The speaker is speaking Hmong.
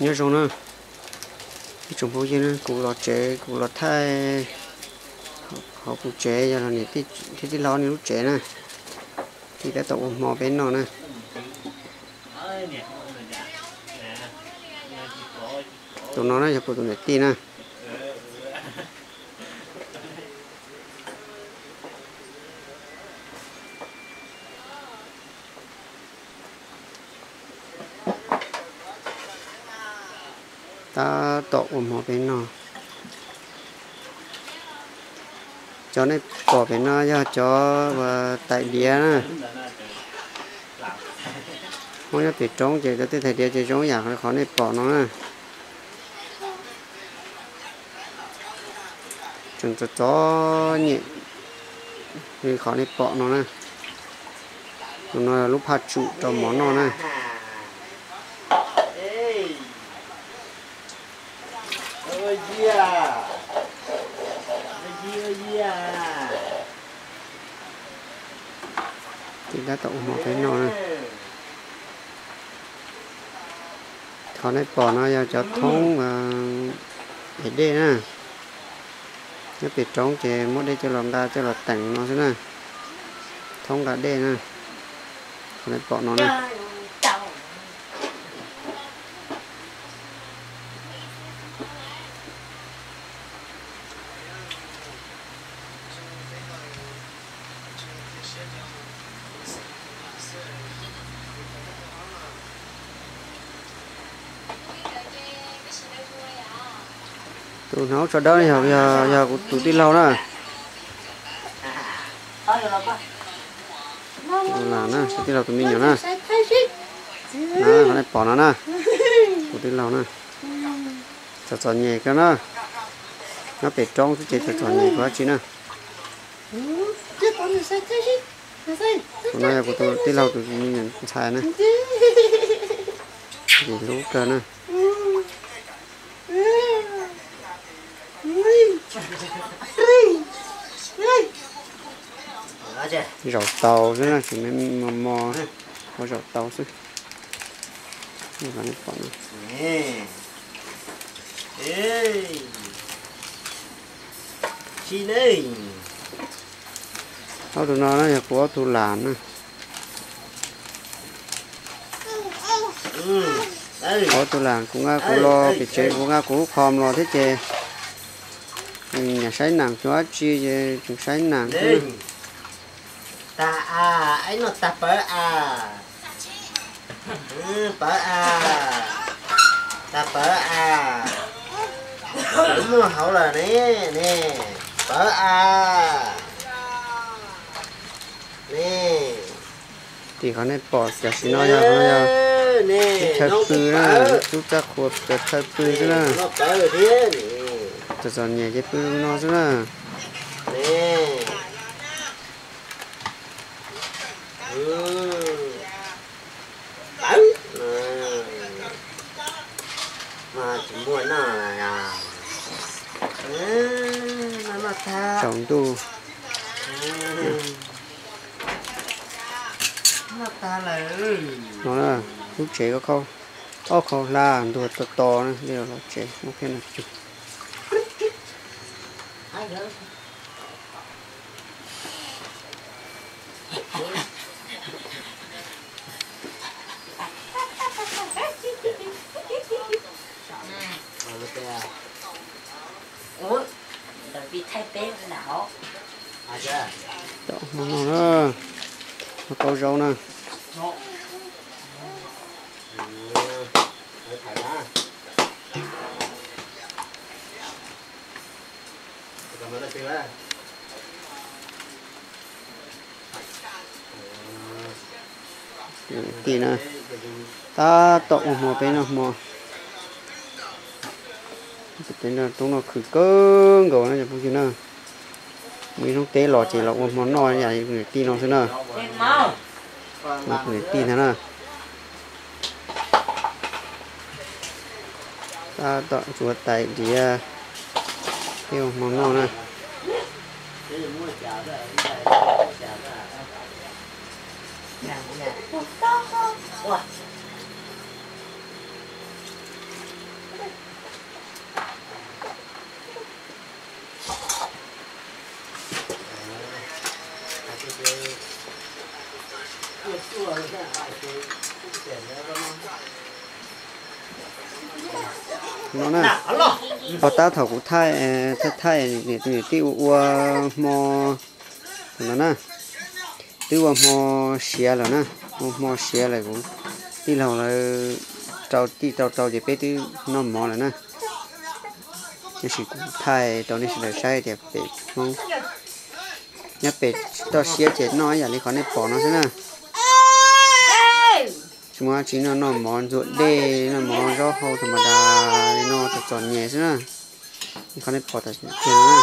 Nyob zoo na, ib tsoom phooj ywg, kuv los tsev, kuv los thaij hauv kuv tsev, yog los niam tij thiab tij laug nej lub tsev na. Tij tab tom ua hmo peb noj na. Tus no na yog kuv tus niam tij na. Tab tom ua hmo peb noj. Cov nej pom pem no yog cov uas tais diav na. Hmoob nyob pem roob ces cov tej tais diav ces zoo yam qhov nej pom no na. Tseem txom txom nyem li qhov nej pom no na. Tus no lub phaj tsum rau mov noj na. Tij tab tom ua hmo peb noj na. Qhov nej pom no yog cov thoob es dej na. Nyob pem roob ces muab dej coj los nqa coj los teem no xwb na. Thoob nqa dej na. Qhov nej pom no na. Tus hnav ua tsho dawb no yog, yog kuv tus tij laug na. Tus lam na, tus tij laug tus me nyuam na. Qhov nej pom no na, tus tij laug na. Txom txom nyem kawg na. Nyob pem roob xwb ces txom txom nyem kawg dab tsi na. Tus no yog kuv tus tij laug tus me nyuam ntxhais na. Ntxim hlub kawg na. Zaum tau xwb na, tsis me mos mos, ua zaum tau xwb. Ob tug no na yog kuv ob tug lam na. Ob tug lam kuv nqa kuv los pem tsev, kuv nqa kuv lub qhov los thiab ces nws niam saib nam tsuas dab tsi ces tseem saib nam xwb. Tag a, ib no tag pawv a. Pawv a, tag pawv a. Pawv muaj hauv lawm ne, ne. Pawv a, ne. Tim qhov nej pom tam sim no yog, no yog tub chaw pw na, tub txaj qhua cov chaw pw xwb na. Txom txom nyem ces pw no xwb na. Tsaus ntuj no na, lub tsev ob khau hla ntuag to to na, los tsev muab pheej no cug. Tom hmo no na, hmo kau zaub na. Tij na, tab tom ua hmo peb noj hmo. Peb noj roob no khwv kawg nkaus na cov phooj ywg na. Mus ib hnub teb los ces los ua hmo noj yam niam tij no xwb na. Niam tij ntag na. Tab tom ntxuav tais diav thiab ua hmo noj na. No na, pov tab thaum kuv thaij, thaij niam tus niam tij ua ua hmo, thaum no na, twb ua hmo siav lawm na, ua hmo siav lawm kuv tij laug lawv rau tij rau rau ces peb twb noj mov lawm na. Tab sis kuv thaij rau nej sawv daws saib tias pem Hmoob nyob pem toj siab ces noj ib yam li qhov nej pom no xwb na. Tsis muaj dab tsi, noj noj mov ntxuag dej, noj mov zaub hau tham ma das li no txom txom nyem xwb na. Li qhov nej pom tam sim no na.